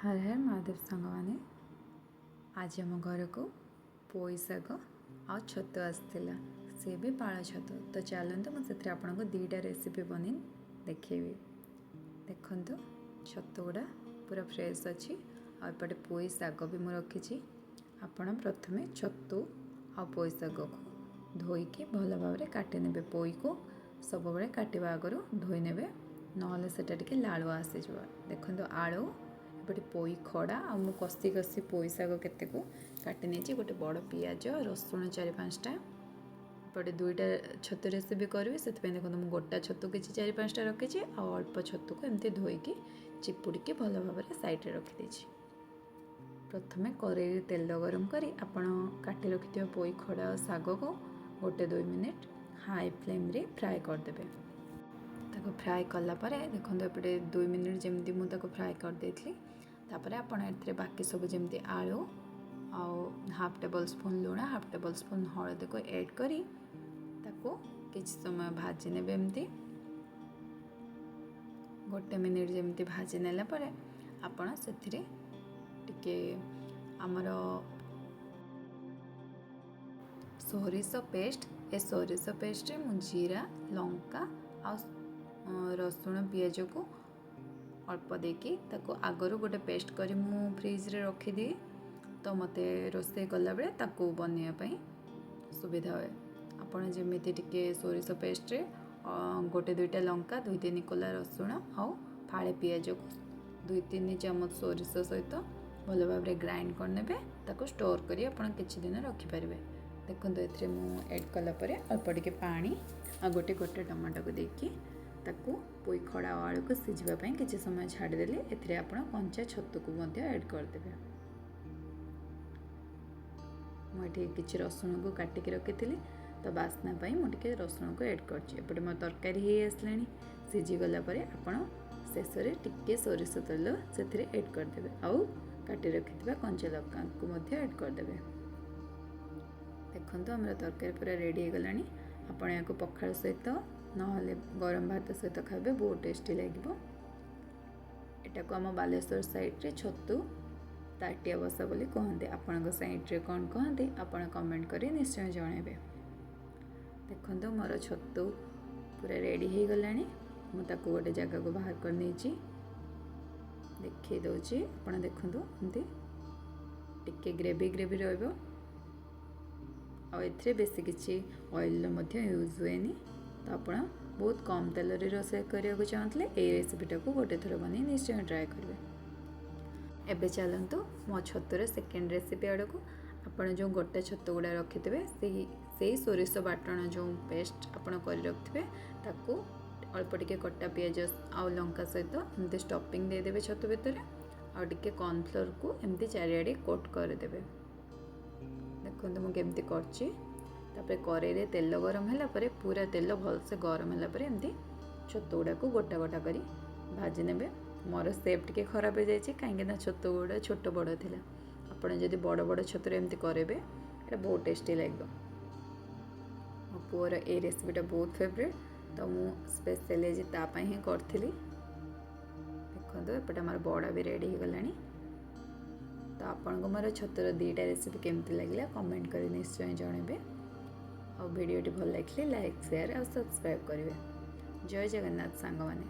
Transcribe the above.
ହର ହର ମହାଦେବ ସାଙ୍ଗମାନେ, ଆଜି ଆମ ଘରକୁ ପୋଇ ଶାଗ ଆଉ ଛତୁ ଆସିଥିଲା, ସେ ବି ପାଳ ଛତୁ। ତ ଚାଲନ୍ତୁ, ମୁଁ ସେଥିରେ ଆପଣଙ୍କୁ ଦୁଇଟା ରେସିପି ବନେଇ ଦେଖେଇବି। ଦେଖନ୍ତୁ, ଛତୁ ଗୁଡ଼ା ପୁରା ଫ୍ରେଶ୍ ଅଛି ଆଉ ଏପଟେ ପୋଇ ଶାଗ ବି ମୁଁ ରଖିଛି। ଆପଣ ପ୍ରଥମେ ଛତୁ ଆଉ ପୋଇ ଶାଗକୁ ଧୋଇକି ଭଲ ଭାବରେ କାଟି ନେବେ। ପୋଇକୁ ସବୁବେଳେ କାଟିବା ଆଗରୁ ଧୋଇ ନେବେ, ନହେଲେ ସେଇଟା ଟିକେ ଲାଳୁଆ ଆସିଯିବ। ଦେଖନ୍ତୁ, ଆଳୁ, ଏପଟେ ପୋଇ ଖଡ଼ା ଆଉ ମୁଁ କଷି କଷି ପୋଇ ଶାଗ କେତେକୁ କାଟି ନେଇଛି। ଗୋଟେ ବଡ଼ ପିଆଜ, ରସୁଣ ଚାରି ପାଞ୍ଚଟା। ଏପଟେ ଦୁଇଟା ଛତୁ ରେସିପି କରିବି, ସେଥିପାଇଁ ଦେଖନ୍ତୁ, ମୁଁ ଗୋଟା ଛତୁ କିଛି ଚାରି ପାଞ୍ଚଟା ରଖିଛି ଆଉ ଅଳ୍ପ ଛତୁକୁ ଏମିତି ଧୋଇକି ଚିପୁଡ଼ିକି ଭଲ ଭାବରେ ସାଇଡ଼ରେ ରଖିଦେଇଛି। ପ୍ରଥମେ କରେଇରେ ତେଲ ଗରମ କରି ଆପଣ କାଟି ରଖିଥିବା ପୋଇ ଖଡ଼ା ଆଉ ଶାଗକୁ 1-2 ମିନିଟ୍ ହାଇ ଫ୍ଲେମ୍ରେ ଫ୍ରାଏ କରିଦେବେ। ତାକୁ ଫ୍ରାଏ କଲା ପରେ ଦେଖନ୍ତୁ, ଏପଟେ 2 ମିନିଟ୍ ଯେମିତି ମୁଁ ତାକୁ ଫ୍ରାଏ କରିଦେଇଥିଲି। ତାପରେ ଆପଣ ଏଥିରେ ବାକି ସବୁ ଯେମିତି ଆଳୁ ଆଉ ହାଫ୍ ଟେବଲ୍ ସ୍ପୁନ୍ ଲୁଣ, ହାଫ୍ ଟେବଲ୍ ସ୍ପୁନ୍ ହଳଦୀକୁ ଏଡ଼୍ କରି ତାକୁ କିଛି ସମୟ ଭାଜି ନେବେ। ଏମିତି 1 ମିନିଟ୍ ଯେମିତି ଭାଜି ନେଲା ପରେ ଆପଣ ସେଥିରେ ଟିକେ ଆମର ସୋରିଷ ପେଷ୍ଟ, ଏ ସୋରିଷ ପେଷ୍ଟରେ ମୁଁ ଜିରା, ଲଙ୍କା ଆଉ ରସୁଣ, ପିଆଜକୁ ଅଳ୍ପ ଦେଇକି ତାକୁ ଆଗରୁ ଗୋଟେ ପେଷ୍ଟ କରି ମୁଁ ଫ୍ରିଜରେ ରଖିଦିଏ। ତ ମୋତେ ରୋଷେଇ କଲାବେଳେ ତାକୁ ବନେଇବା ପାଇଁ ସୁବିଧା ହୁଏ। ଆପଣ ଯେମିତି ଟିକେ ସୋରିଷ ପେଷ୍ଟରେ ଗୋଟେ ଦୁଇଟା ଲଙ୍କା, ଦୁଇ ତିନି କୋଲା ରସୁଣ ଆଉ ଫାଳେ ପିଆଜକୁ 2-3 ଚାମଚ ସୋରିଷ ସହିତ ଭଲ ଭାବରେ ଗ୍ରାଇଣ୍ଡ କରିନେବେ। ତାକୁ ଷ୍ଟୋର୍ କରି ଆପଣ କିଛି ଦିନ ରଖିପାରିବେ। ଦେଖନ୍ତୁ, ଏଥିରେ ମୁଁ ଏଡ଼୍ କଲା ପରେ ଅଳ୍ପ ଟିକେ ପାଣି ଆଉ ଗୋଟେ ଗୋଟେ ଟମାଟୋକୁ ଦେଇକି ତାକୁ ପୋଇ ଖଡ଼ା ଆଉ ଆଳୁକୁ ସିଝିବା ପାଇଁ କିଛି ସମୟ ଛାଡ଼ିଦେଲି। ଏଥିରେ ଆପଣ କଞ୍ଚା ଛତୁକୁ ମଧ୍ୟ ଏଡ଼୍ କରିଦେବେ। ମୁଁ ଏଠି କିଛି ରସୁଣକୁ କାଟିକି ରଖିଥିଲି, ତ ବାସ୍ନା ପାଇଁ ମୁଁ ଟିକେ ରସୁଣକୁ ଏଡ଼୍ କରିଛି। ଏପଟେ ମୋ ତରକାରୀ ହେଇ ଆସିଲାଣି। ସିଝିଗଲା ପରେ ଆପଣ ଶେଷରେ ଟିକେ ସୋରିଷ ତେଲ ସେଥିରେ ଏଡ଼୍ କରିଦେବେ ଆଉ କାଟି ରଖିଥିବା କଞ୍ଚା ଲଙ୍କାକୁ ମଧ୍ୟ ଏଡ଼୍ କରିଦେବେ। ଦେଖନ୍ତୁ, ଆମର ତରକାରୀ ପୁରା ରେଡ଼ି ହେଇଗଲାଣି। ଆପଣ ଏହାକୁ ପଖାଳ ସହିତ ନହେଲେ ଗରମ ଭାତ ସହିତ ଖାଇବେ, ବହୁତ ଟେଷ୍ଟି ଲାଗିବ। ଏଟାକୁ ଆମ ବାଲେଶ୍ୱର ସାଇଡ଼୍ରେ ଛତୁ ତାଟିଆ ବସା ବୋଲି କୁହନ୍ତି। ଆପଣଙ୍କ ସାଇଡ଼୍ରେ କ'ଣ କୁହନ୍ତି, ଆପଣ କମେଣ୍ଟ କରି ନିଶ୍ଚୟ ଜଣାଇବେ। ଦେଖନ୍ତୁ, ମୋର ଛତୁ ପୁରା ରେଡ଼ି ହେଇଗଲାଣି। ମୁଁ ତାକୁ ଗୋଟେ ଜାଗାକୁ ବାହାର କରିନେଇଛି, ଦେଖେଇ ଦେଉଛି। ଆପଣ ଦେଖନ୍ତୁ, ଏମିତି ଟିକେ ଗ୍ରେଭି ଗ୍ରେଭି ରହିବ ଆଉ ଏଥିରେ ବେଶୀ କିଛି ଅଏଲ୍ର ମଧ୍ୟ ୟୁଜ୍ ହୁଏନି। ତ ଆପଣ ବହୁତ କମ୍ ତେଲରେ ରୋଷେଇ କରିବାକୁ ଚାହୁଁଥିଲେ ଏଇ ରେସିପିଟାକୁ ଗୋଟେ ଥର ବନେଇ ନିଶ୍ଚୟ ଟ୍ରାଏ କରିବେ। ଏବେ ଚାଲନ୍ତୁ ମୋ ଛତୁର ସେକେଣ୍ଡ ରେସିପି ଆଡ଼କୁ। ଆପଣ ଯେଉଁ ଗୋଟା ଛତୁ ଗୁଡ଼ା ରଖିଥିବେ, ସେଇ ସେଇ ସୋରିଷ ବାଟଣ ଯେଉଁ ପେଷ୍ଟ ଆପଣ କରି ରଖିଥିବେ, ତାକୁ ଅଳ୍ପ ଟିକେ କଟା ପିଆଜ ଆଉ ଲଙ୍କା ସହିତ ଏମିତି ଷ୍ଟଫିଂ ଦେଇଦେବେ ଛତୁ ଭିତରେ ଆଉ ଟିକେ କର୍ଣ୍ଣଫ୍ଲୋର୍କୁ ଏମିତି ଚାରିଆଡ଼େ କୋଟ୍ କରିଦେବେ। ଦେଖନ୍ତୁ, ମୁଁ କେମିତି କରୁଛି। ତାପରେ କରେଇରେ ତେଲ ଗରମ ହେଲା ପରେ, ପୁରା ତେଲ ଭଲସେ ଗରମ ହେଲା ପରେ ଏମିତି ଛତୁ ଗୁଡ଼ାକୁ ଗୋଟା ଗୋଟା କରି ଭାଜି ନେବେ। ମୋର ସେପ୍ ଟିକେ ଖରାପ ହେଇଯାଇଛି, କାହିଁକିନା ଛତୁ ଗୁଡ଼ା ଛୋଟ ବଡ଼ ଥିଲା। ଆପଣ ଯଦି ବଡ଼ ବଡ଼ ଛତୁରେ ଏମିତି କରିବେ, ଏଇଟା ବହୁତ ଟେଷ୍ଟି ଲାଗିବ। ମୋ ପୁଅର ଏଇ ରେସିପିଟା ବହୁତ ଫେଭରେଟ୍, ତ ମୁଁ ସ୍ପେଶାଲି ଆଜି ତା ପାଇଁ ହିଁ କରିଥିଲି। ଦେଖନ୍ତୁ, ଏପଟେ ଆମର ବଡ଼ା ବି ରେଡ଼ି ହେଇଗଲାଣି। ତ ଆପଣଙ୍କୁ ମୋର ଛତୁର ଦୁଇଟା ରେସିପି କେମିତି ଲାଗିଲା, କମେଣ୍ଟ କରି ନିଶ୍ଚୟ ଜଣାଇବେ। ଆଉ ଭିଡ଼ିଓଟି ଭଲ ଲାଗିଲେ ଲାଇକ୍, ସେୟାର ଆଉ ସବସ୍କ୍ରାଇବ୍ କରିବେ। ଜୟ ଜଗନ୍ନାଥ ସାଙ୍ଗମାନେ।